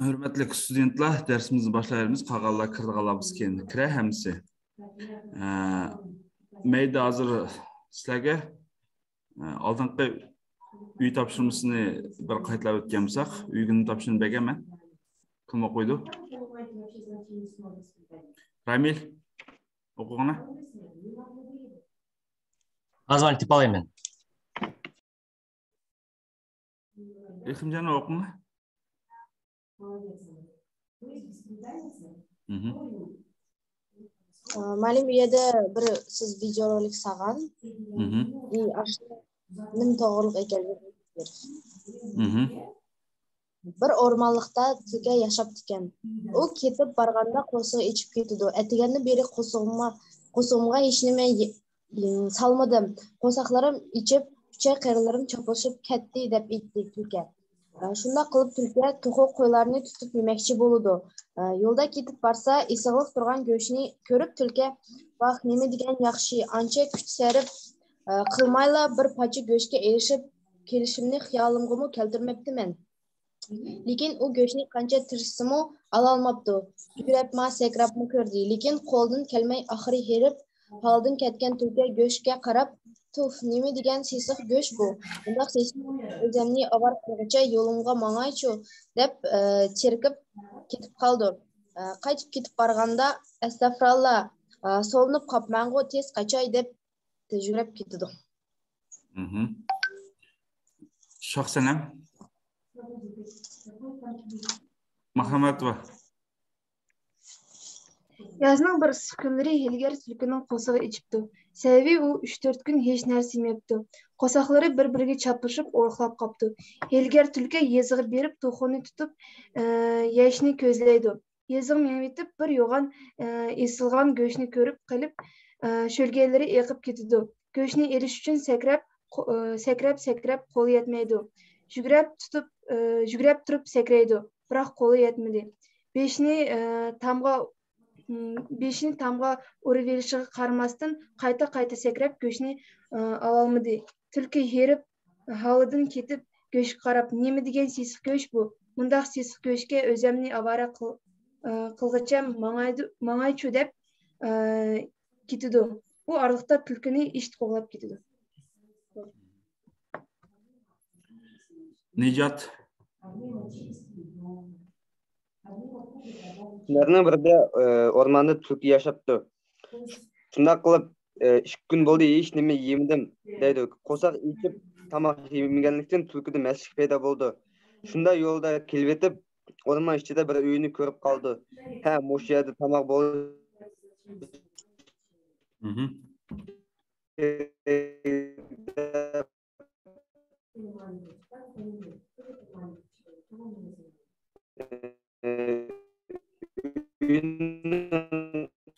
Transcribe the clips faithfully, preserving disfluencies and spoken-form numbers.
ھۆرمەتلىك ستۇدېنتلار، دەرسىمىزنى باشلايمىز. قالغانلار كىرىدىغانلار بولسا كېيىن كىرە ھەممىسى. ئە، مەيدە ھازىر سىلەرگە، ئە، ئالدىنقى ئۆي تاپشۇرمىسىنى بىر قايتىلاپ ئۆتكەن بولساق، ئۆيگىنى تاپشۇرۇپ بەرگەنمەن. كىم ئوقۇيدۇ؟ رامىل، ئوقۇغىنا. ھازىر ئېيتىپ ئالايمەن. ئېخىمجان ئوقۇڭا. مۇئەللىم، ئۇ يەردە بىر سىز ۋىدېئورولىك سالغان. نېمە توغرىلىق ئىكەن؟ بىر ئورمانلىقتا تۈلكە ياشاپتىكەن. ئۇ كېتىپ بارغاندا قورسىقى ئېچىپ كېتىدۇ. ئەتىگەندىن بېرى قورسىقىمغا، قورسىقىمغا ھېچنېمە سالمىدىم. قورساقلىرىم ئېچىپ، ئۈچەي قېرىلىرىم چاپلىشىپ كەتتى، دەپ ئېيتتى تۈلكە. شۇنداق قىلىپ تۈلكە توخۇ قويلارنى تۇتۇپ يېمەكچى بولىدۇ. يولدا كېتىپ بارسا، ئېسىقلىق تۇرغان گۆشنى كۆرۈپ تۈلكە، ۋاھ، نېمە دېگەن ياخشى، ئانچە كۈچ سەرپ قىلمايلا بىر پارچە گۆشكە ئېرىشىپ كېلىشىمنى خىيالىمغىمۇ كەلتۈرمەپتىمەن. لېكىن ئۇ گۆشنى قانچە تىرىشسىمۇ ئالالماپتۇ. يۈگۈرۈپمۇ، سەكرەپمۇ كۆردى، لېكىن قولىدىن كەلمەي ئاخىرى ھېرىپ، ھالىدىن كەتكەن تۈلكە گۆشكە قاراپ، تۇف، نېمە دېگەن سېسىق گۆش بۇ؟ بۇنداق سېسىق ئۆزۈمنى ئاۋارە قىلغۇچە يولۇمغا ماڭايچۇ، دەپ، ئە، چېرىكىپ كېتىپ قالىدۇ. ئە، قايتىپ كېتىپ بارغاندا، ئەستەغپىرۇللا، ئە، سولىنىپ قاپمەنغۇ، تېز قاچاي، دەپ يۈگۈرۈپ كېتىدۇ. شاخسەنەم. مەھەممەتوۋا. يازنىڭ بىر ئىسسىق كۈنلىرى ھىيلىگەر تۈلكىنىڭ قورسىقى ئېچىپتۇ. سەۋەبى ئۇ ئۈچ-تۆت كۈن ھېچ نەرسە يېمەپتۇ. قورساقلىرى بىر-بىرىگە چاپلىشىپ ئورۇقلاپ قاپتۇ. ھىيلىگەر تۈلكە يېزىغا بېرىپ توخۇنى تۇتۇپ، ئە، يەشنى كۆزلەيدۇ. يېزىغا مېڭىۋېتىپ بىر يوغان، ئە، ئېسىلغان گۆشنى كۆرۈپ قېلىپ، ئە، شۆلگەيلىرى ئېقىپ كېتىدۇ. گۆشنى ئېلىش ئۈچۈن سەكرەپ، قو-، ئە، سەكرەپ، سەكرەپ قولى يەتمەيدۇ. يۈگرەپ تۇتۇپ، ئە، يۈگرەپ تۇرۇپ سەكرەيدۇ، بىراق قولى يەتمىدى. بېشىنى، ئە، تامغا، ئىم، بېشىنى تامغا ئۇرۇۋېلىشىغا قارىماستىن، قايتا-قايتا سەكرەپ گۆشنى، ئە، ئالالمىدى. تۈلكە ھېرىپ، ھالىدىن كېتىپ، گۆشكە قاراپ، نېمە دېگەن سېسىق گۆش بۇ؟ مۇنداق سېسىق گۆشكە ئۆزەمنى ئاۋارە قىل-، ئە، قىلغىچە ماڭايدۇ-، ماڭايچۇ دەپ، ئە، كېتىدۇ. بۇ ئارىلىقتا تۈلكىنى ئىت قوغلاپ كېتىدۇ. نىجات. كۈنلەرنىڭ بىرىدە، ئە، ئورماندا تۈلكە ياشاپتۇ. شۇنداق قىلىپ، ئە، ئىككى كۈن بولدى، ھېچ نېمە يېمىدىم، دەيدۇ. قورساق ئېچىپ، تاماق يېمىگەنلىكتىن تۈلكىدە مەستلىك پەيدا بولىدۇ. شۇنداق يولدا كېلىۋېتىپ، ئورمان ئىچىدە بىر ئۆينى كۆرۈپ قالىدۇ. ھە، مۇشۇ يەردە تاماق بولدى.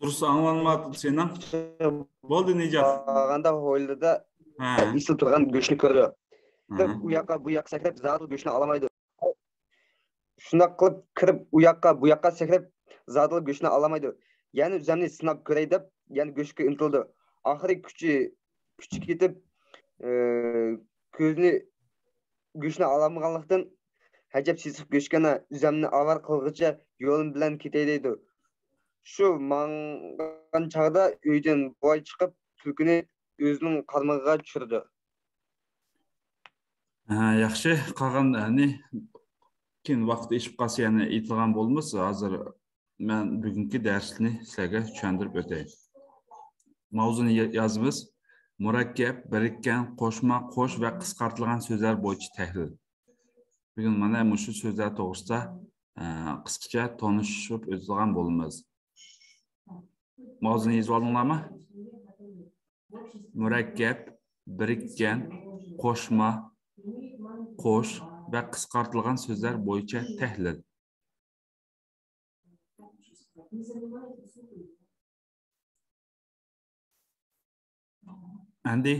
تۇرسا ئاڭلانمايتتى سېنىڭ. بولدى، نىجات. بارغاندا ھويلىدا ئېسىل تۇرغان گۆشنى كۆرىدۇ. بىر ئۇ ياققا، بۇ ياققا سەكرەپ، زادىلا گۆشنى ئالالمايدۇ. شۇنداق قىلىپ كىرىپ، ئۇ ياققا، بۇ ياققا سەكرەپ، زادىلا گۆشنى ئالالمايدۇ. يەنە ئۆزەمنى سىناپ كۆرەي دەپ، يەنە گۆشكە ئىنتىلىدۇ. ئاخىرى كۈچى، كۈچى كېتىپ، ئى، كۆزىنى، گۆشنى ئالالمىغانلىقتىن، ئەجەب سېسىق گۆشكەن، ئۆزەمنى ئاۋارە قىلغىچە يولۇم بىلەن كېتەي دەيدۇ. شۇ ماڭغان چاغدا ئۆيدىن بوۋاي چىقىپ، تۈلكىنى ئۆزىنىڭ قارمىقىغا چۈشۈرىدۇ. ھە، ياخشى، قالغان، ئەنى، كېيىن ۋاقىت ئېشىپ قالسا يەنە ئېيتىدىغان بولىمىز. ھازىر مەن بۈگۈنكى دەرسنى سىلەرگە چۈشەندۈرۈپ ئۆتەي. ماۋزۇنى يا-، يازىمىز. مۇرەككەپ، بىرىككەن، قوشما، قوش ۋە قىسقارتىلغان سۆزلەر بويىچە تەھلىل. بۈگۈن مانا مۇشۇ سۆزلەر توغرىسىدا، ئە، قىسقىچە تونۇشۇپ ئۆتىدىغان بولىمىز. ماۋزۇنى يېزىۋالدىڭلارمۇ؟ مۇرەككەپ، بىرىككەن، قوشما، قوش ۋە قىسقارتىلغان سۆزلەر بويىچە تەھلىل. ئەمدى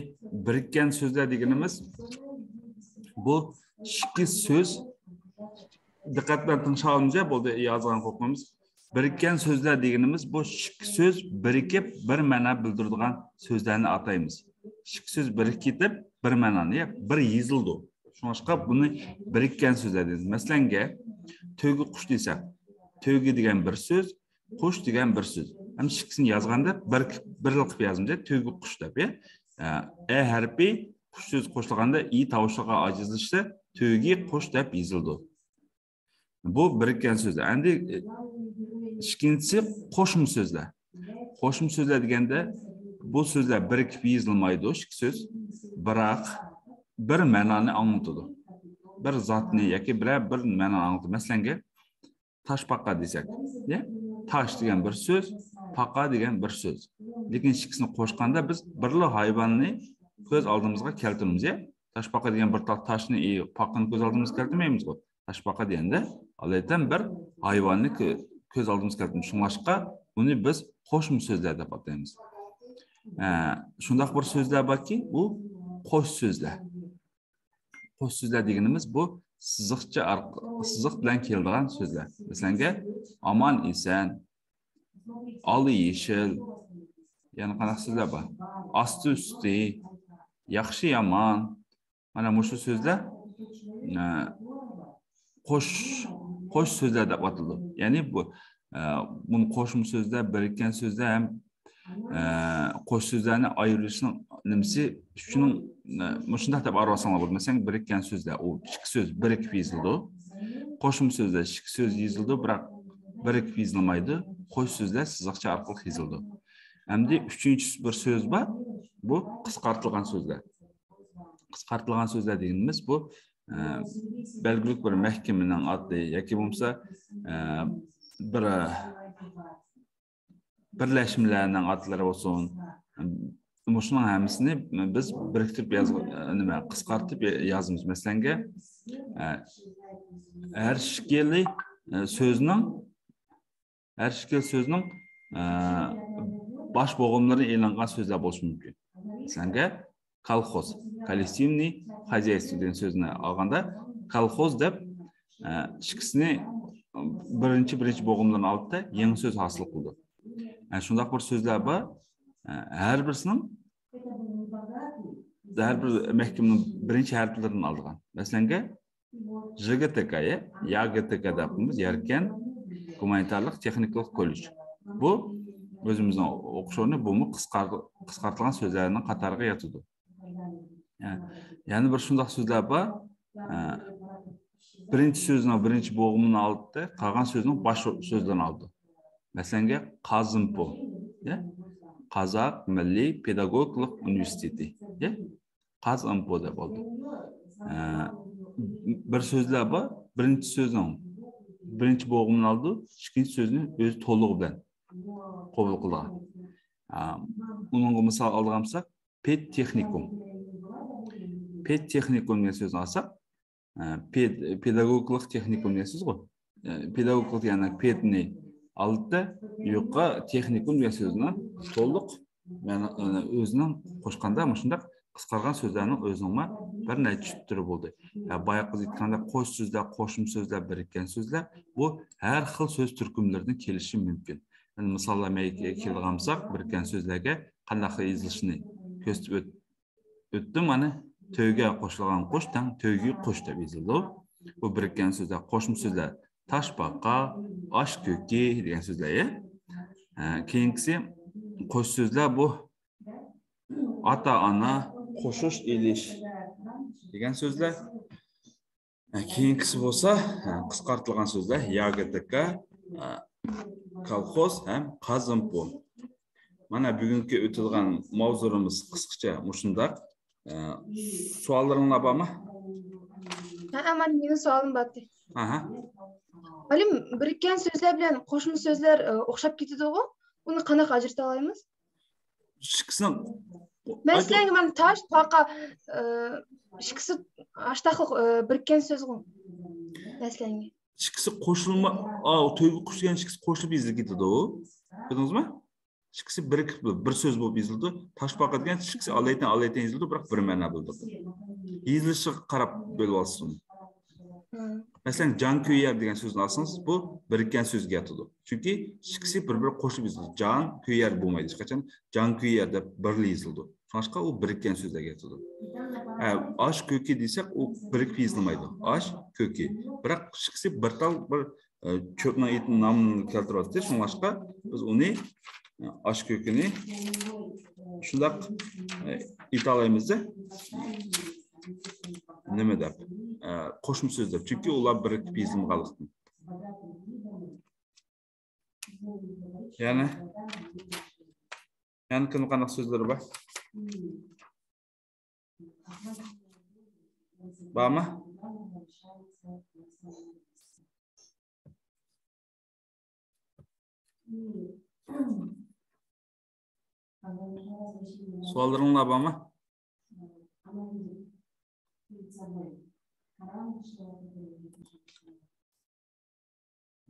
بىرىككەن سۆزلەر دېگىنىمىز بۇ ئىككى سۆز، دىققەت بىلەن تىڭشاۋالىمىز، بولدى، يازغان قوقۇمىز. بىرىككەن سۆزلەر دېگىنىمىز بۇ ئىككى سۆز بىرىكىپ بىر مەنا بىلدۈرىدىغان سۆزلەرنى ئاتايمىز. ئىككى سۆز بىرىكىپ كېتىپ بىر مەنانى، يا بىر يېزىلىدۇ. شۇڭلاشقا بۇنى بىرىككەن سۆزلەر دەيمىز. مەسىلەنگە، تۆگە قۇش دېسەك، تۆگە دېگەن بىر سۆز، قۇش دېگەن بىر سۆز. ھەم ئىككىسىنى يازغاندا بىر، بىرلا قىلىپ يازىمىز، تۆگە قۇش دەپ، يا. ئە، ئە ھەرپى قۇش سۆزى قوشۇلغاندا ئى تاۋۇشىغا ئاجىزلىشىشتا تۆگە قۇش دەپ يېزىلىدۇ. بۇ بىرىككەن سۆزلەر. ئەمدى، ئە، ئىككىنچىسى قوشما سۆزلەر. قوشما سۆزلەر دېگەندە بۇ سۆزلەر بىرىكىپ يېزىلمايدۇ، ئىككى سۆز. بىراق بىر مەنانى ئاڭلىتىدۇ. بىر زاتنى ياكى بىرەر بىر مەنانى ئاڭلىتىدۇ. مەسىلەنگە، تاش پاقا دېسەك، يا؟ تاش دېگەن بىر سۆز، پاقا دېگەن بىر سۆز. لېكىن ئىككىسىنى قوشقاندا بىز بىرلا ھايۋاننى كۆز ئالدىمىزغا كەلتۈرىمىز، يا؟ تاش پاقا دېگەن بىر تال تاشنى، ئى، پاقىنى كۆز ئالدىمىزغا كەلتۈرمەيمىزغۇ. تاش پاقا دېگەندە ئالايىتەن بىر ھايۋاننى كۆ-، كۆز ئالدىمىزغا كەلتۈرىمىز. شۇڭلاشقا ئۇنى بىز قوشما سۆزلەر دەپ ئاتايمىز. ئە، شۇنداق بىر سۆزلەر باركى، ئۇ قوش سۆزلەر. قوش سۆزلەر دېگىنىمىز بۇ سىزىقچە ئارق-، سىزىق بىلەن كېلىدىغان سۆزلەر. مەسىلەنگە، ئامان ئېسەن، ئالا يېشىل، يەنە قانداق سۆزلەر بار؟ ئاستى ئۈستى، ياخشى يامان. مانا مۇشۇ سۆزلەر، ئە، قوش، قوش سۆزلەر دەپ ئاتىلىدۇ. يەنى بۇ، ئە، بۇنى قوشما سۆزلەر، بىرىككەن سۆزلەر ھەم، ئە، قوش سۆزلەرنى ئايرىۋېلىشنىڭ نېمىسى، شۇنىڭ، ئە، مۇشۇنداق دەپ ئايرىۋالساڭلار بولىدۇ. مەسىلەن، بىرىككەن سۆزلەر، ئۇ ئىككى سۆز بىرىكىپ يېزىلىدۇ. قوشما سۆزلەر ئىككى سۆز يېزىلىدۇ، بىراق بىرىكىپ يېزىلمايدۇ. قوش سۆزلەر سىزىقچە ئارقىلىق يېزىلىدۇ. ئەمدى ئۈچىنچى بىر سۆز بار، بۇ قىسقارتىلغان سۆزلەر. قىسقارتىلغان سۆزلەر دېگىنىمىز بۇ، ئە، بەلگىلىك بىر مەھكىمىنىڭ ئاتى ياكى بولمىسا، ئە، بىر، ئە، بىرلەشمىلەرنىڭ ئاتلىرى بولسۇن. مۇشۇنىڭ ھەممىسىنى بىز بىرىكتۈرۈپ يازغ-، ئە، نېمە، قىسقارتىپ يازىمىز. مەسىلەنگە، ئە، ھەر ئىككىلى، ئە، سۆزنىڭ ھەر ئىككىلا سۆزنىڭ، ئە، باش بوغۇملىرى ئېلىنغان سۆزلەر بولۇشى مۇمكىن. مەسىلەنگە، كالخوز، коллективный хозяйство دېگەن سۆزنى ئالغاندا، كالخوز دەپ، ئە، ئىككىسىنى بىرىنچى، بىرىنچى بوغۇملىرىنى ئالدى-دە، يېڭى سۆز ھاسىل قىلدى. ئە، شۇنداق بىر سۆزلەر بار. ئە، ھەر بىرسىنىڭ، ھەر بىر مەھكىمىنىڭ بىرىنچى ھەرپلىرىنى ئالىدىغان. مەسىلەنگە، ژ گ ت ك، يا، يا گ ت ك دەپ ئاتايمىز، يەركەن گۇمانىتارلىق تېخنىكىلىق كوللېج. بۇ ئۆزىمىزنىڭ ئوقۇش ئورنى، بۇمۇ قىسقار-، قىسقارتىلغان سۆزلەرنىڭ قاتارىغا ياتىدۇ. يەنى، يەنە بىر شۇنداق سۆزلەر بار. ئە، بىرىنچى سۆزنىڭ بىرىنچى بوغۇمىنى ئالدى، قالغان سۆزنىڭ باش سۆزلىرىنى ئالدى. مەسىلەنگە، قازىمپو، يا؟ قازاق مىللىي پېداگوگىكىلىق ئۇنىۋېرسىتېتى، يا؟ قازىمپو دەپ ئالدى. ئە، بىر سۆزلەر بار، بىرىنچى سۆزنىڭ بىرىنچى بوغۇمىنى ئالىدۇ، ئىككىنچى سۆزنى ئۆز تولۇقى بىلەن قوبۇل قىلىدىغان. ئە، ئۇنىڭغا مىسال ئالىدىغان بولساق، پېدتېخنىكوم. پېدتېخنىكوم دېگەن سۆزنى ئالساق، ئە، پېد-، پېداگوگىكىلىق تېخنىكوم دېگەن سۆزغۇ. ئە، پېداگوگىكىلىق دېگەن پېدنى ئالدى، يۇقىرى تېخنىكوم دېگەن سۆزنى تولۇق مەن، ئە، ئۆزىنىڭ قوشقاندا مۇشۇنداق قىسقارغان سۆزلەرنىڭ ئۆزىنىڭ بىر نەچچە تۈرى بولدى. يا، بايىقى بىز ئېيتقاندا قوش سۆزلەر، قوشما سۆزلەر، بىرىككەن سۆزلەر، بۇ ھەر خىل سۆز تۈركۈملىرىدىن كېلىشى مۇمكىن. يەنى مىساللار مەيگە كېلىدىغان بولساق، بىرىككەن سۆزلەرگە قانداق يېزىلىشىنى كۆرسىتىپ ئۆت-، ئۆتتۈم. مانا، تۆگە قوشۇلغان قوش تەڭ تۆگە قوش دەپ يېزىلىدۇ. بۇ بىرىككەن سۆزلەر، قوشما سۆزلەر، تاشپاقا، ئاش كۆكى دېگەن سۆزلەر، يە. ھە، كېيىنكىسى قوش سۆزلەر، بۇ ئاتا-ئانا، قوشۇش، ئېلىش دېگەن سۆزلەر. ھە، كېيىنكىسى بولسا، ھە، قىسقارتىلغان سۆزلەر، يا گ ت ك، ھە، كالخوز ھەم قازىمپو. مانا بۈگۈنكى ئۆتىدىغان ماۋزۇلىرىمىز قىسقىچە مۇشۇنداق. ھە، سوئاللىرىڭلار بارمۇ؟ ھە، مانا مېنىڭ سوئالىم بار ئىدى. ئاھا. مۇئەللىم، بىرىككەن سۆزلەر بىلەن قوشما سۆزلەر، ئە، ئوخشاپ كېتىدىغۇ؟ ئۇنى قانداق ئاجرىتالايمىز؟ ئىككىسىنىڭ، مەسىلەن، مانا تاش، پاقا، ئە، ئىككىسى ئاشتاقلىق، ئە، بىرىككەن سۆزغۇ. مەسىلەن. ئىككىسى قوشۇلما، ئا، تۆگە قوشۇلغان ئىككىسى قوشۇلۇپ يېزىلىپ كېتىدۇ. كۆردىڭىزمۇ؟ ئىككىسى بىرىكىپ بىر سۆز بولۇپ يېزىلىدۇ. تاشپاقا دېگەن ئىككىسى ئالايىتەن، ئالايىتەن يېزىلىدۇ، بىراق بىر مەنە بىلدۈرىدۇ. يېزىلىشىغا قاراپ بۆلۈپ ئالسۇن. مەسىلەن، جان كۆيەر دېگەن سۆزنى ئالسىڭىز، بۇ بىرىككەن سۆزگە ياتىدۇ. چۈنكى ئىككىسى بىر-بىرىگە قوشۇلۇپ يېزىلىدۇ. جان كۆيەر بولمايدۇ ھېچقاچان. جان كۆيەر دەپ بىرلا يېزىلىدۇ. شۇڭلاشقا ئۇ بىرىككەن سۆزلەرگە كېلىدۇ. ھە، ئاش كۆكى دېسەك، ئۇ بىرىكىپ يېزىلمايدۇ. ئاش كۆكى. بىراق ئىككىسى بىر تال بىر، ئە، چۆپنىڭ ئېتىنىڭ نامىنى كەلتۈرۈۋاتىدۇ. شۇڭلاشقا بىز ئۇنى، ئە، ئاش كۆكىنى شۇنداق، ئە، ئېيتالايمىز-دە، نېمە دەپ، ئە، قوشما سۆز دەپ. چۈنكى ئۇلار بىرىكىپ يېزىلمىغانلىقتىن. يەنە، يەنە كىمنىڭ قانداق سۆزلىرى بار؟ بارمۇ؟ سوئاللىرىڭلار بارمۇ؟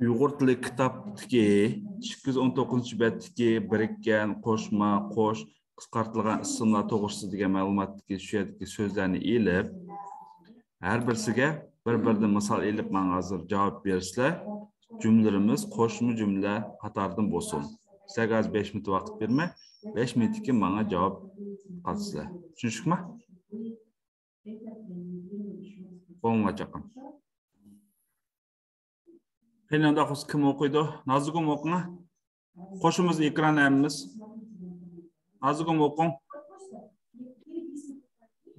ئۇيغۇر تىلى كىتابتىكى ئىككى يۈز ئون توققۇزىنچى بەتتىكى بىرىككەن، قوشما، قوش، قىسقارتىلغان ئىسىملار توغرىسىدا دېگەن مەلۇماتتىكى شۇ يەردىكى سۆزلەرنى ئېلىپ، ھەر بىرسىگە بىر-بىردىن مىسال ئېلىپ، ماڭا ھازىر جاۋاب بېرىسىلەر. جۈملىلىرىمىز قوشما جۈملە قاتارىدىن بولسۇن. سىلەرگە ھازىر بەش مىنۇت ۋاقىت بېرىمەن. بەش مىنۇتتىن كېيىن ماڭا جاۋاب قاتىسىلەر. چۈشىنىشلىكمۇ؟ بولما چاقىم. قېنى، ئۇنداق بولسا كىم ئوقۇيدۇ؟ نازۇگۇم ئوقۇڭا. قوشىمىز ئېكران ھەممىمىز. نازۇگۇم ئوقۇڭ.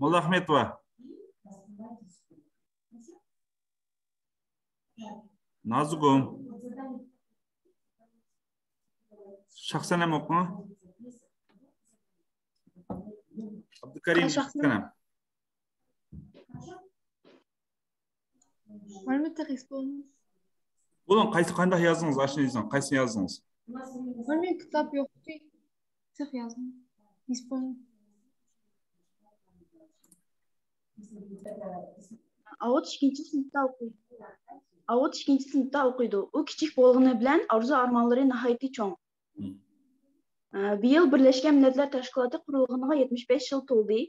موللا ئەخمەتوۋا. نازۇگۇم. شاخسەنەم ئوقۇڭا. ئابدۇكەرىم، شاخسەنەم. مەن تېخى ئىسپانىيە. بولۇڭ، قايسى، قانداق يازدىڭىز؟ ئاشۇنى يېزىڭ. قايسىنى يازدىڭىز؟ مەن كىتاب يوق. تېخى يازدىم. ئىسپانىيە. ئاۋۇت ئىككىنچى سىنىپتا ئوقۇيدۇ. ئاۋۇت ئىككىنچى سىنىپتا ئوقۇيدۇ. ئۇ كىچىك بولغىنى بىلەن ئارزۇ-ئارمانلىرى ناھايىتى چوڭ. مم. ئە، بىيىل بىرلەشكەن مىللەتلەر تەشكىلاتى قۇرۇلغىنىغا يەتمىش بەش يىل تولدى.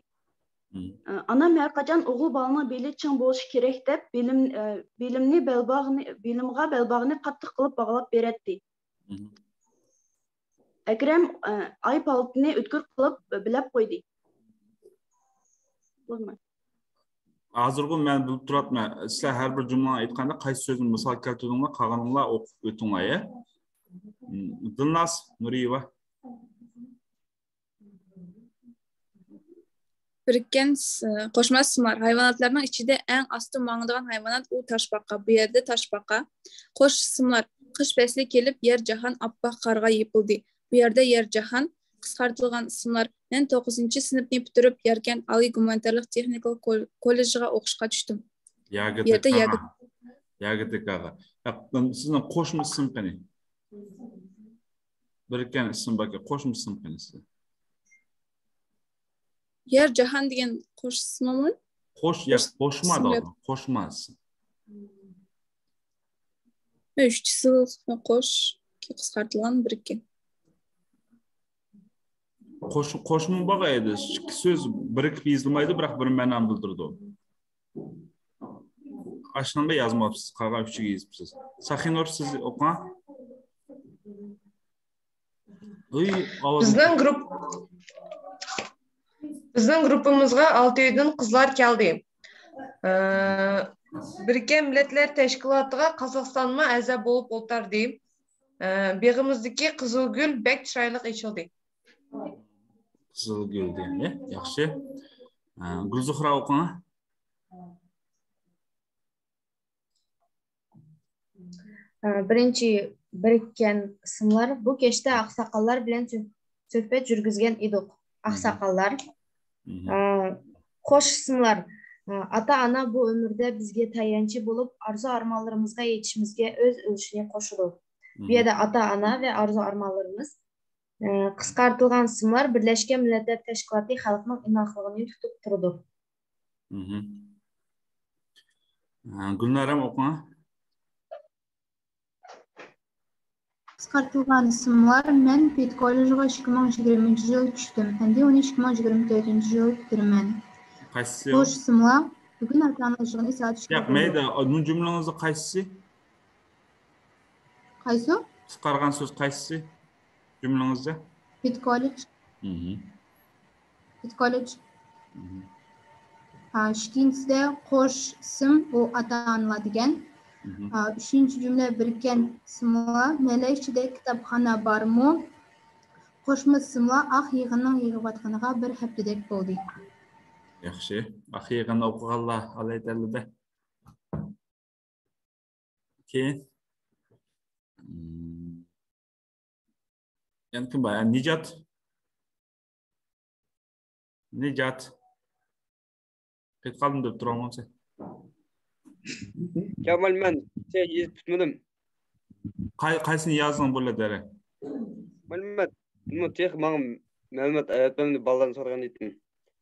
مم. ئە، ئانام ھەر قاچان ئوغۇل بالىنىڭ بېلى چىڭ بولۇشى كېرەك دەپ، بېلىم-، ئە، بېلىمنى بەلباغنى، بېلىمغا بەلباغنى قاتتىق قىلىپ باغلاپ بېرەتتى. مم. ئەكرەم، ئە، ئاي پالتىنى ئۆتكۈر قىلىپ بىلەپ قويدى. بولمايدۇ. ھازىرغۇ مەن بىلىپ تۇراتمەن. سىلەر ھەر بىر جۈملىنى ئېيتقاندا قايسى سۆزنى مىسال كەلتۈردۈڭلار، قالغىنىڭلار ئوقۇپ ئۆتۈڭلار، يا؟ دىلناز نۇرىيېۋا. بىرىككەن س-، قوشما ئىسىملار. ھايۋاناتلارنىڭ ئىچىدە ئەڭ ئاستا ماڭىدىغان ھايۋانات ئۇ تاشپاقا. بۇ يەردە تاشپاقا. قوش ئىسىملار. قىش پەسلى كېلىپ، يەر جاھان ئاپئاق قارغا يېپىلدى. بۇ يەردە يەر جاھان. قىسقارتىلغان ئىسىملار. مەن توققۇزىنچى سىنىپنى پۈتتۈرۈپ، ياركەنت ئالىي گۇمانىتارلىق تېخنىكىلىق كول-، كوللېجىغا ئوقۇشقا چۈشتۈم. ياگىتىكاغا. ياگىتىكاغا. سىزنىڭ قوشما ئىسىم قېنى؟ بىرىككەن ئىسىم باركەن، قوشما ئىسىم قېنى سىزنىڭ؟ يەر جاھان دېگەن قوش ئىسمىمۇ؟ قوش، يا، قوشما دەۋاتىمەن، قوشما ئىسىم. ئۈچ سىل قوش، قىسقارتىلغان بىرىككەن. قوش-، قوشما بولغان ئىدى. ئىككى سۆز بىرىكىپ يېزىلمايدۇ، بىراق بىر مەنانى بىلدۈرىدۇ. ئاشۇنىڭغا يازماپسىز، قالغان ئۈچىگە يېزىپسىز. ساخىنۇر، سىز ئوقۇڭ. ئۆي ئاۋازى. بىزنىڭ گۇرۇپ-، بىزنىڭ گۇرۇپپىمىزغا ئالتە ئۆيدىن قىزلار كەلدى. ئە، بىرىككەن مىللەتلەر تەشكىلاتىغا قازاقىستانمۇ ئەزا بولۇپ ئولتۇردى. ئە، بېغىمىزدىكى قىزىلگۈل بەك چىرايلىق ئېچىلدى. قىزىلگۈل دېگەن، ياخشى. ئە، گۈلزۇھرا ئوقۇڭ. ئە، بىرىنچى، بىرىككەن ئىسىملار. بۇ كەچتە ئاقساقاللار بىلەن سۆھ-، سۆھبەت يۈرگۈزگەن ئىدۇق. مم. ئاقساقاللار. مم. ئە، قوش ئىسىملار. ئە، ئاتا-ئانا بۇ ئۆمۈردە بىزگە تايانچى بولۇپ، ئارزۇ-ئارمانلىرىمىزغا يېتىشىمىزگە ئۆز ئۈلۈشىنى قوشىدۇ. بۇ مم. يەردە ئاتا-ئانا ۋە ئارزۇ-ئارمانلىرىمىز. ئە، قىسقارتىلغان ئىسىملار، بىرلەشكەن مىللەتلەر تەشكىلاتى خەلقنىڭ ئىناقلىقىنى تۇتۇپ تۇرىدۇ. مم. ئە، گۈلنارەم ئوقۇڭ. قىسقارتىلغان ئىسىملار، مەن پېتكوللېژغا ئىككى مىڭ يىگىرمىنچى يىل چۈشتۈم. ئەمدى ئۇنى ئىككى مىڭ يىگىرمە تۆتىنچى يىل پۈتتۈرىمەن. قايسىسى ئۇ؟ قوش ئىسىملار، بۈگۈن ئاتا-ئانا يىغىنى سائەت ئۈچتە ياق، بولىدۇ. مەيلى، ئۇ جۈملىڭىزدە قايسىسى؟ قايسى؟ قىسقارغان سۆز قايسىسى جۈملىڭىزدە؟ پېتكوللېژ. مم. كوللېج. ھا، ئىككىنچىسىدە قوش ئىسىم، ئۇ ئاتا-ئانىلار دېگەن. ھا، ئۈچىنچى جۈملە بىرىككەن ئىسىملار، مەلەيچىدە كىتابخانا بارمۇ؟ قوشما ئىسىملار، ئاق يىغىننىڭ يىغىۋاتقىنىغا بىر ھەپتىدەك بولدى. ياخشى. ئاق يىغىننى ئوقۇغانلار ئالاي تەللىدە. كېيىن. مم. يەنە كىم بار؟ نىجات. نىجات. قېتىپ قالدىم دەپ تۇرۇۋالمامسەن؟ كامال، مەن شۇ يېزىپ پۈتمىدىم. قاي-، قايسىنى يازدىڭ بۇ دەرە؟ مەلۇمات. بۇ تېخى ماڭا مەلۇمات ئەۋەتمەمدى، بالىلارنى سورىغان ئىدىم.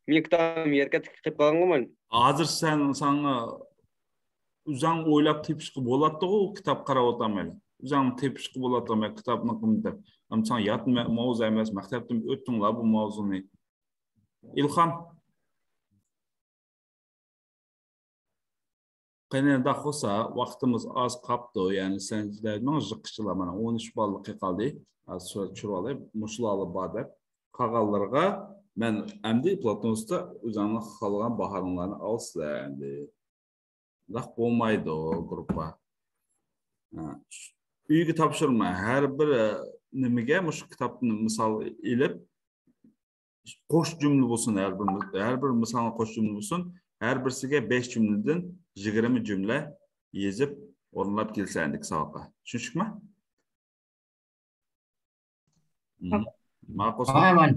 مېنىڭ كىتابىم يەركەنتكە قېلىپ قالغانغۇ مەن. ھازىر سەن، ساڭا ئۆزۈڭ ئويلاپ تېپىشقا بولاتتىغۇ، كىتاب قاراۋاتامەن. ئۆزۈڭ تېپىشقا بولاتتىغۇ، مەن كىتابنى قىلمىدىم. ئەمما ساڭا يات مە-، ماۋزۇ ئەمەس، مەكتەپتىن ئۆتتۈڭلار بۇ ماۋزۇنى. ئىلھام. قېنى، ئۇنداق بولسا، ۋاقتىمىز ئاز قاپتۇ. يەنى سەن دەيمەن، جىققىچىلا مانا ئون ئۈچ بالىلىق قالدى. ھازىر سۈرەت چۈشۈرۈۋالاي، مۇشۇلارلا بار دەپ. قالغانلىرىغا مەن ئەمدى پلاتونستا ئۆزۈڭلار خالىغان باھاڭلارنى ئالىسىلەر ئەمدى. ئۇنداق بولمايدۇ، گۇرۇپپا. ھە، ئۆيگە تاپشۇرما. ھەر بىر، ئە، نېمىگە مۇشۇ كىتابنى مىسال ئېلىپ، قوش جۈملە بولسۇن، ھەر بىر، ھەر بىر مىسالغا قوش جۈملە بولسۇن، ھەر بىرسىگە بەش جۈملىدىن يىگىرمە جۈملە يېزىپ ئورۇنلاپ كېلىسەن ئەندىكى ساۋاققا. چۈشىنىشلىكمۇ؟ مم. ماقۇل. ھاي، ماي.